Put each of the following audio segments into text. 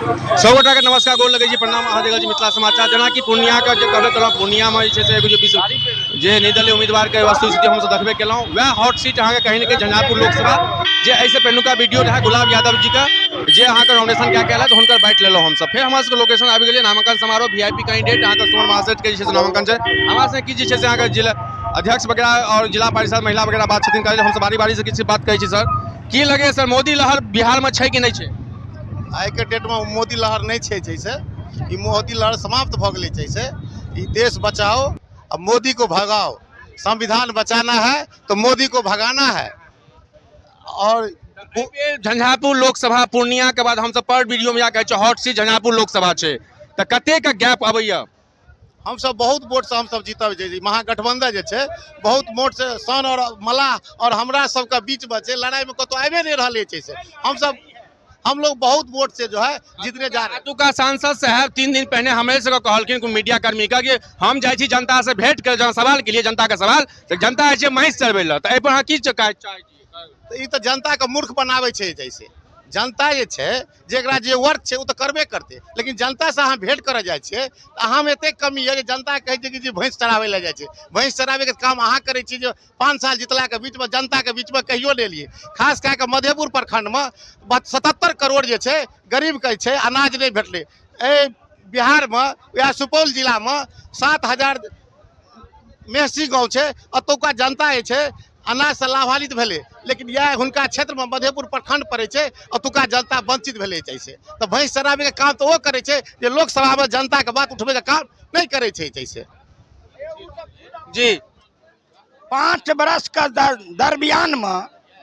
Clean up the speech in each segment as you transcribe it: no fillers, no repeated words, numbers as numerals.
सब गोटाके नमस्कार, गोर लगै छी, प्रणाम। अहाँ देख रहल छी मिथिला समाचार। जेनाकि पूर्णियाके जे कहबे केलहुँ, पूर्णियामे जे छै से एगो जे विश्व जे निर्दलीय उम्मीदवारके वस्तुस्थिति हमसब देखबे केलहुँ, वएह हॉट सीट अहाँके कहीं ने कहीं झंझारपुर लोकसभा, जे एहिसँ पहिलुका वीडियो रहए गुलाब यादव जीके जे अहाँके नॉमिनेशन कए के आयल, हुनकर बाँटि लेलहुँ हमसब। फेर हमरा सबके लोकेशन आबि गेलै नामांकन समारोह, वीआईपी कैंडिडेट अहाँके सुमन महासेठके जे छै से नामांकन छै। हमरा सबके की जे छै से अहाँके जिला अध्यक्ष वगैरह आओर जिला परिषद महिला वगैरह बात छथिन करै, हमसब बारी बारीसँ किछु बात कहै छी। सर, की लगैए सर, मोदी लहर बिहारमे छै कि नहि छै? आइके डेटमे मोदी लहर नहि छै। जैसे ई मोदी लहर समाप्त भऽ गेलै, जैसे ई देश बचाओ आ मोदी को भगाओ, संविधान बचाना है तो मोदी को भगाना है। और झंझारपुर लोकसभा पूर्णिया के बाद हमसब पर वीडियो में कहै छियै हॉट सीट झंझारपुर लोकसभा छै, तऽ कतेक गैप अबैया? हमसब बहुत वोटसँ हमसब जीतब। जे महागठबंधन जे छै बहुत वोटसँ सन और मलाह और हमरा सबके बीचमे छै, लड़ाइमे कतहु आबिए नहि रहल छै। से हमसब हम लोग बहुत वोट से जो है जीतने जा रहे हैं। एतुका सांसद साहब 3 दिन पहिने हमरे सबके कहलखिन कोनो मीडिया कर्मी के कि हम जाइ छी जनता से भेंट कर, जहन सवाल के लिए जनता के सवाल, तऽ जनता जाइ छै महींस चरबै लए, तऽ एहि पर अहाँ की चाहै छियै? तऽ ई तऽ जनताके मूर्ख बनाबै छै। जैसे जनता जे छै, जेकरा जे वर्क छै ओ तऽ करबे करतै, लेकिन जनतासँ अहाँ भेंट करऽ जाइ छियै तऽ अहाँमे एतेक कमी यऽ जे जनता कहै छै कि जे भैंस चराबै लए जाइ छै। भैंस चराबैके काम अहाँ करै छी, जे 5 साल जितलाके बीचमे जनताके बीचमे कहियो नहि एलियै। खास कए कऽ मधेपुर प्रखंडमे 77 करोड़ जे छै गरीबके छै अनाज नहि भेटलै। एहि बिहारमे वएह सुपौल जिलामे 7000 मेहसी गाँव छै, ओतुका जनता जे छै अनाजसँ लाभान्वित भेलै, लेकिन इएह हुनका क्षेत्रमे मधेपुर प्रखंड पड़ै छै, ओतुका जनता वंचित भेलै। जैसे तऽ भैंस चराबैके काम तऽ ओ करै छै जे लोकसभामे जनताके बात उठबैके काम नहि करै छै। जैसे जी 5 बरसके दरमियानमे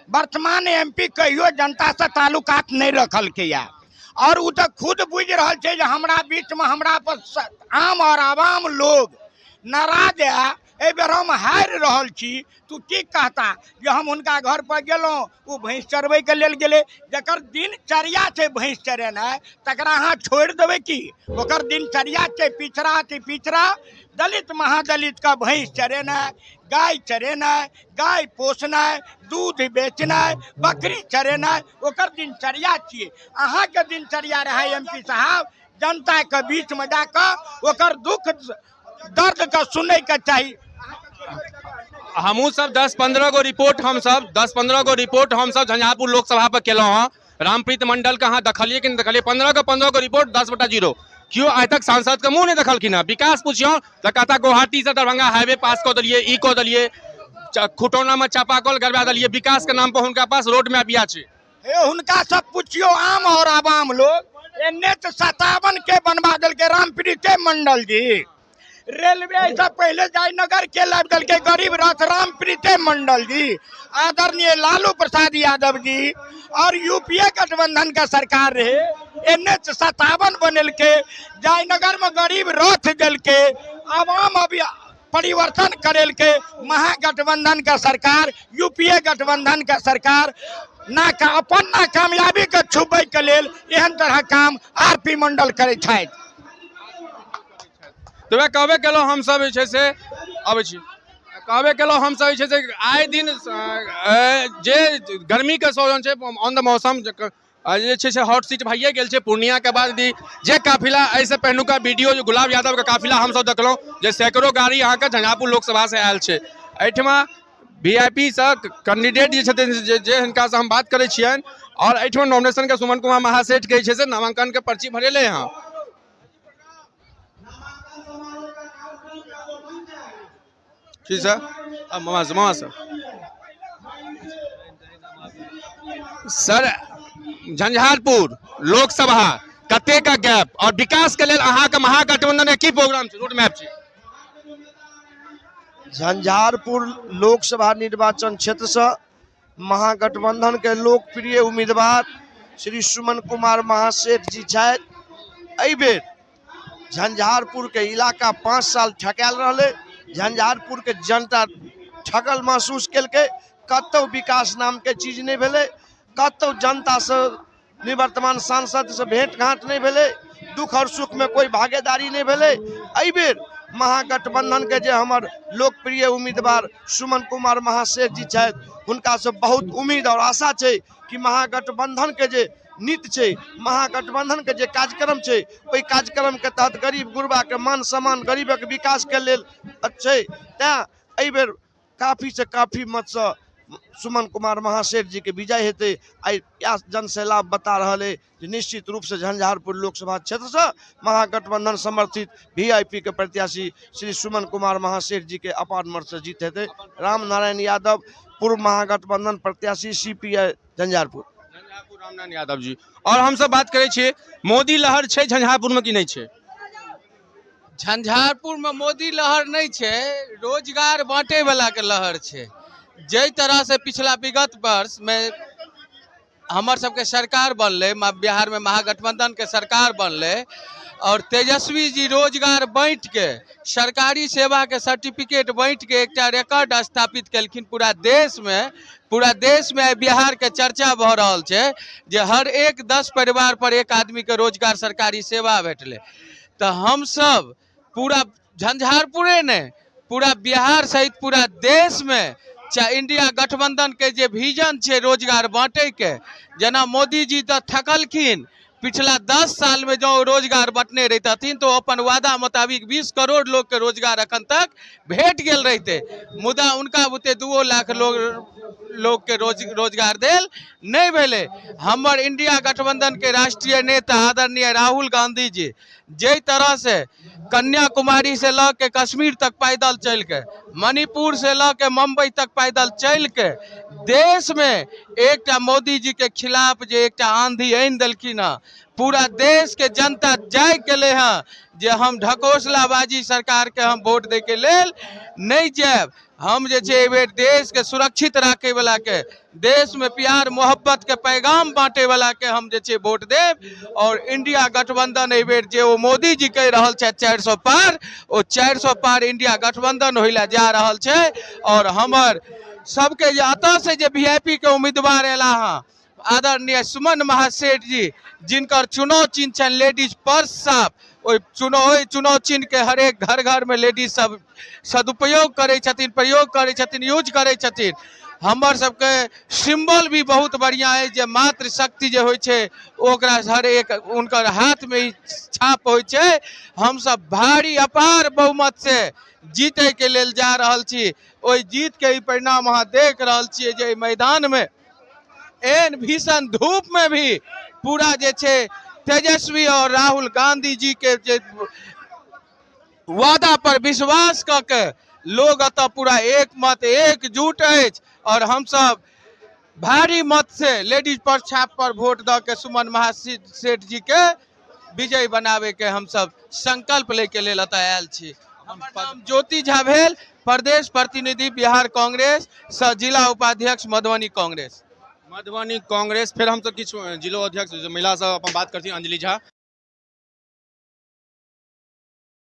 वर्तमान एम पी कहियो जनतासँ ताल्लुकात नहि रखलकैया, और ओ तऽ खुद बुझि रहल छै जे हमरा बीचमे हमरा पर आम और आवाम लोग नाराज है, एहि बेर हम हारि रहल छी। तू की कहता जे हम हुनका घर पर गेलहुँ, ओ भैंस चरबैके लेल गेलै, जकर दिनचर्या छै भैंस चरेनाइ, तकरा अहाँ छोड़ि देबै की? ओकर दिनचर्या छै पिछड़ा अति पिछड़ा दलित महादलितके भैंस चरेनाइ, गाय चरेनाइ, गाय पोसनाइ, दूध बेचनाइ, बकरी चरेनाइ, ओकर दिनचर्या छियै। अहाँके दिनचर्या रहै एम पी साहब जनताके बीचमे जाकऽ ओकर दुःख दर्दके सुनैके चाही। हमहूँ सब 10-15 गो रिपोर्ट हमसब 10-15 गो रिपोर्ट हमसब झंझारपुर लोकसभा पर केलहुँ हँ। रामप्रीत मंडल के अहाँ देखलियै कि नहि देखलियै? 15 के 15 गो रिपोर्ट 10/0, केओ आइ तक सांसद के मुँह नहि देखलखिन हँ। विकास पुछियौ तऽ कहता गुवाहाटी से दरभंगा हाईवे पास कऽ देलियै, ई कऽ देलियै, खुटौना में चापाकल गड़बा देलियै। विकास के नाम पर हुनका पास रोड मैप इएह छै। हे हुनका सब पुछियौ आम और आवाम लोग, एन एच 57 के बनवा देलकै रामप्रीते मंडल जी, रेलवे ऐसा पहले जयनगर के लाबि देलकै गरीब रथ रामप्रीते मंडल जी, आदरणीय लालू प्रसाद यादव जी और यूपीए गठबंधन का सरकार रहे, एन एच 57 बनेलकै, जयनगर में गरीब रथ देलकै। आवाम अभी परिवर्तन करेलकै महागठबंधन का सरकार, यूपीए गठबंधन का सरकार ना अपन नाकामयाबी के छुपै के लेल एहन तरह काम आर पी मंडल करै छथि। तऽ वएह कहबे केलहुँ हमसब जे छै से अबै छी, कहबे केलहुँ हमसब जे छै से आइ दिन जे गर्मीके सीजन छै, ऑन the मौसम जे छै से हॉट सीट भइए गेल छै। पूर्णियाके बाद यदि जे काफिला एहिसँ पहिलुका वीडियो जे गुलाब यादवके काफिला हमसब देखलहुँ जे सैकड़ो गाड़ी अहाँके झंझारपुर लोकसभासँ आयल छै। एहिठमा वी I P सँ कैंडिडेट जे छथिन जे हिनकासँ हम बात करै छियनि, आओर एहिठमा नॉमिनेशनके सुमन कुमार महासेठके जे छै से नामांकनके पर्ची भरेलै हँ। ठीक सर, मामा से, मामा सर, सर झंझारपुर लोकसभा कते का गैप और विकास के लेल अहाँके महागठबंधन के की प्रोग्राम छै, रोड मैप छै? झंझारपुर लोकसभा निर्वाचन क्षेत्र से महागठबंधन के लोकप्रिय उम्मीदवार श्री सुमन कुमार महासेठ जी छथि। एहि बेर झंझारपुर के इलाका 5 साल ठकायल रहलै, झंझारपुर के जनता ठगल महसूस केलकै, कतहु विकास नाम के चीज नहि भेलै, कतहु जनता से निवर्तमान सांसद से भेंट घाट नहि भेलै, दुख और सुख में कोई भागीदारी नहि भेलै। एहि बेर महागठबंधन के जे हमर लोकप्रिय उम्मीदवार सुमन कुमार महासेठ जी छथि, हुनका से बहुत उम्मीद और आशा छै कि महागठबंधन के जे नीति छै, महागठबंधनके जे कार्यक्रम छै, ओहि कार्यक्रमके तहत गरीब गुरबाके मान सम्मान, गरीबक विकासके लेल छै। तैँ एहिबेर काफी से काफी मतसँ सुमन कुमार महासेठ जीके विजय हेतै। आइ इएह जन सैलाब बता रहल अइ जे निश्चित रूपसँ झंझारपुर लोकसभा क्षेत्रसँ महागठबंधन समर्थित वीआईपी के प्रत्याशी श्री सुमन कुमार महासेठ जी के अपार मतसँ जीत हेतै। राम नारायण यादव, पूर्व महागठबंधन प्रत्याशी, सीपीआई झंझारपुर। झंझारपुर रामनारायण यादव जी। और हमसब बात करै छियै, मोदी लहर छै झंझारपुरमे कि नहि छै? झंझारपुरमे मोदी लहर नहि छै, रोजगार बाँटै वलाके लहर छै। जाहि तरहसँ पिछला विगत वर्षमे हमर सबके सरकार बनलै, बिहारमे महागठबंधनके सरकार बनलै और तेजस्वी जी रोजगार बाँटिके, सरकारी सेवाके सर्टिफिकेट बाँटिके एकटा रिकॉर्ड स्थापित केलखिन पूरा देशमे। पूरा देशमे आइ बिहारके चर्चा भऽ रहल छै जे हर एक 10 परिवार पर एक आदमीके रोजगार सरकारी सेवा भेटलै। तऽ हमसब पूरा झंझारपुरे नहि, पूरा बिहार सहित पूरा देशमे चाहे इंडिया गठबंधन के जे विजन छै रोजगार बाँटैके, जेना मोदी जी तऽ थकलखिन पिछला 10 साल में, जो रोजगार बँटने रहितथिन तो अपन वादा मुताबिक 20 करोड़ लोग के रोजगार अखन तक भेट गेल रहिते, मुदा उनका बुते 2 लाख लोग के रोजगार देल नहि भेलै। हमर इंडिया गठबंधन के राष्ट्रीय नेता आदरणीय राहुल गांधी जी जाहि तरह से कन्याकुमारी से लऽ के कश्मीर तक पैदल चलि के, मणिपुर से लऽ के मुंबई तक पैदल चलि के देश में एकटा मोदी जी के खिलाफ जे एकटा आंधी आनि देलखिन हँ, पूरा देश के जनता जागि गेलै हँ जे हम ढकोसलाबाजी सरकार के हम वोट दै के लेल नहि जायब। हम जे छै एहिबेर देश के सुरक्षित राखै वला के, देश में प्यार मोहब्बत के पैगाम बांटे वला के हम जे छै वोट देब। और इंडिया गठबंधन एहिबेर जे ओ मोदी जी कहि रहल छथि 400 पार, ओ 400 पार इंडिया गठबंधन होय लए जा रहल छै। और हमर सबके जे एतऽ से जे वीआईपी के उम्मीदवार एला हँ आदरणीय सुमन महासेठ जी, जिनकर चुनाव चिन्ह छनि लेडीज पर्स साफ, ओहि चुनाव चिन्ह के हरेक घर घर में लेडीज सब सदुपयोग करै छथिन, प्रयोग करै छथिन, यूज करै छथिन। हमर सबके सिंबल भी बहुत बढ़िया है जे मातृशक्ति जे होइ छै ओकरा हर एक उनकर हाथ में ई छाप होइ छै। हमसब भारी अपार बहुमत से जीते के लेल जा रहल छी। ओहि जीत के ई परिणाम अहाँ देख रहल छियै जे एहि मैदान में एहन भीषण धूप में भी पूरा जे छै तेजस्वी और राहुल गांधी जी के जे वादा पर विश्वास कऽ के लोग एतऽ पूरा एक मत एकजुट अछि। और हमसब भारी मत से लेडीज पर छाप पर वोट दऽ के सुमन महासेठ जी के विजय बनावे के हमसब संकल्प लै के लेल एतऽ आयल छी। हमर नाम ज्योति झा भेल, प्रदेश प्रतिनिधि बिहार कांग्रेस सह जिला उपाध्यक्ष मधुबनी कांग्रेस। मधुबनी कांग्रेस। फेर हमसब किछु जिलो अध्यक्ष महिला सब अपन बात करथिन, अंजलि झा।